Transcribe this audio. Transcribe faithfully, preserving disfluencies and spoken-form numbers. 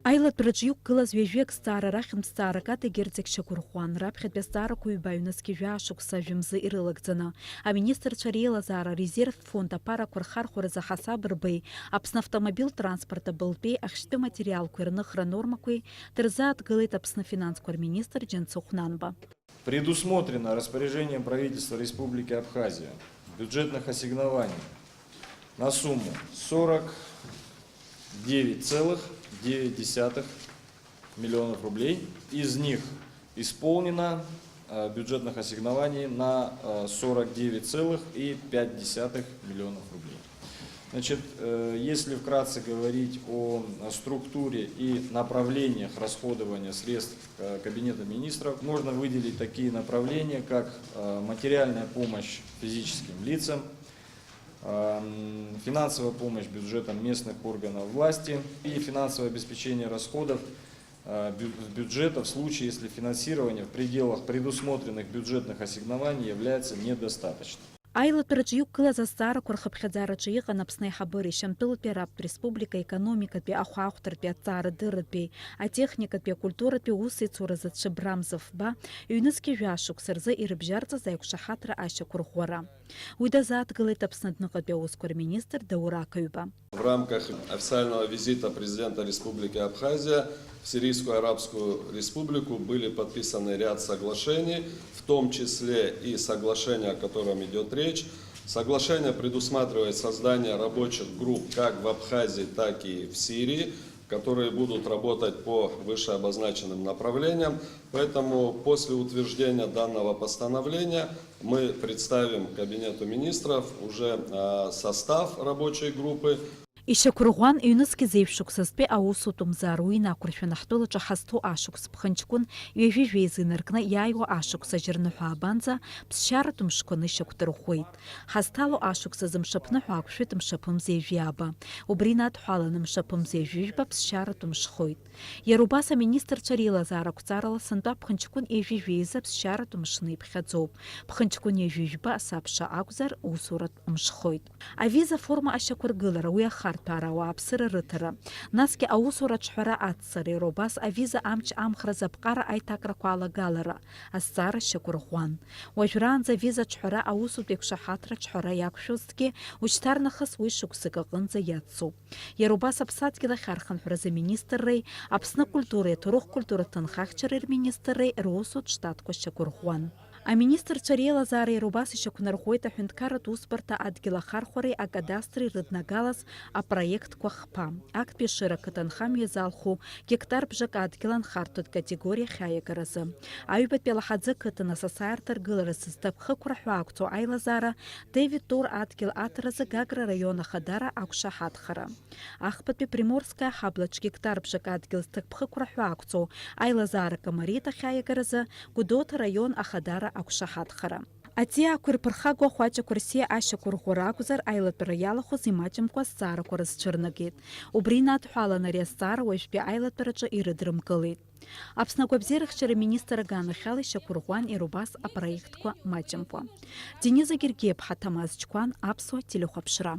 Аилатәараҿы иқәгылаз ҩажәи акы зҵаара рахьынтә зҵаарак адагьы рзегь шьақәырӷәӷәан, раԥхьатәи азҵаарақәа ҩба аҩнызқь жәаа шықәса жәымзы ирылагӡаны, аминистрцәа реилазаара арезервтә фонд аԥарақәа рхархәаразы ҳасаб рбеи, Аԥсны автомобиль транспорт абылтәи ахьшьтәы материалқәеи рныхра нормақәеи дырзааҭгылеит Аԥсны афинансқәа рминистр Џьансыхә Нанба. Предусмотрено распоряжением правительства Республики Абхазия бюджетных ассигнований на сумму сорок девять целых девять десятых миллионов рублей. Из них исполнено, э, бюджетных ассигнований на, э, сорок девять целых пять десятых миллионов рублей. Значит, э, если вкратце говорить о, о структуре и направлениях расходования средств, э, Кабинета министров, можно выделить такие направления, как, э, материальная помощь физическим лицам, эм, финансовая помощь бюджетам местных органов власти и финансовое обеспечение расходов, э, бю-, бюджета в случае, если финансирование в пределах предусмотренных бюджетных ассигнований является недостаточным. Аилатәараҿы иқәгылаз азҵаарақәа рхыԥхьаӡараҿы иҟан Аԥсны аиҳабыреи Шьамтәылатәи Арабтә Республикеи аекономикатәи, ахәаахәҭартәи, аҭҵаарадырратәи, атехникатәи, акультуратәи усеицуразы Цәыбрам Зыфба, ҩнызқьи жәаа шықәса рзы ирыбжьарҵаз аиқәшаҳаҭра ашьақәырӷәӷәара. Уи дазааҭгылеит Аԥсны адәныҟатәи аусқәа рминистр Даур Акаҩба. В рамках официального визита президента Республики Абхазия в Сирийскую Арабскую Республику были подписаны ряд соглашений, в том числе и соглашение, о котором идёт речь. Соглашение предусматривает создание рабочих групп как в Абхазии, так и в Сирии, которые будут работать по вышеобозначенным направлениям. Поэтому после утверждения данного постановления мы представим Кабинету министров уже, а, состав рабочей группы. Ишьақәырӷәӷәан, ҩнызқь зеижә шықәсазтәи аусутә мзар уи инақәыршәаны ҳтәылаҿы ҳазҭоу ашықәс ԥхынҷкәын ҩажәи жәеиза инаркны иааиуа ашықәс ажьырныҳәа аабанӡа ԥсшьаратә мшқәа нышьақәдырӷәӷәеит. Ҳазҭало ашықәс азы мшаԥныҳәа ақәшәеит мшаԥымза ҩажәи ааба. Убри инадҳәаланы мшаԥымза ҩажәи жәба ԥсшьаратә мшхоит. Иара убас аминистрцәа реилазаара ақәҵарала сынтәа ԥхынҷкәын ҩажәи жәеиза ԥсшьаратә мшны иԥхьаӡоуп. Ԥхынҷкәын ҩажәи жәба асабша акәзар, усуратә мшхоит. Авиза форма ашьақәыргылара, уи ахарҭәаара, ауааԥсыра рыҭара, насгьы аусура аҿҳәара ацҵара, иара убас авиза амч амхразы аԥҟара аиҭакрақәа алагалара азҵаара шьақәырӷәӷәан. Уажәраанӡа авиза аҿҳәара аусутә еиқәшаҳаҭра аҿҳәара иақәшәозҭгьы, ушьҭарнахыс уи шықәсык аҟынӡа иацуп. Иара убас аԥсадгьыл ахь архынҳәразы аминистрреи Аԥсны акультуреи аҭоурых-культуратә ҭынхахьчареи рминистрреи русутә штатқәа шьақәырӷәӷәан. Аминистрцәа реилазаара иара убас ишьақәнарӷәӷәеит аҳәынҭқарратә усбарҭа адгьыл ахархәареи акадастри рыднагалаз апроектқәа хԥа. Актәи ашыра ақыҭанхамҩа залху гектар бжак адгьыл анхарҭәатә категориа ахьааиагаразы, аҩбатәи Алаҳаӡы ақыҭан асасааирҭа аргыларазы зҭакԥхықәра ҳәаақәҵоу аилазаара Дэвид Тур адгьыл аҭаразы Гагра араион Ахадара ақәшаҳаҭхара. Ахԥатәи Приморская аҳаблаҿ гектар бжак адгьыл зҭакԥхықәра ҳәаақәҵоу аилазаара Камариҭ ахьааиагаразы Гәдоуҭа араион Ахадара ақәшаҳаҭхара. Аҵиаақәа ирԥырхагоу ахәаҷақәа рсиа ашьақәырӷәӷәара акәзар, аилатәара иалахәыз имаҷымкәа азҵаарақәа рызцәырнагеит. Убри инадҳәалан ари азҵаара уажәтәи аилатәараҿы ирыдрымкылеит. Аԥсны агәабзиарахьчара министр аганахьала ишьақәырӷәӷәан иара убас апроектқәа маҷымкәа. Дениза Гергиаԥҳа, Ҭамаз Ҷқәан, Аԥсуа телехәаԥшра.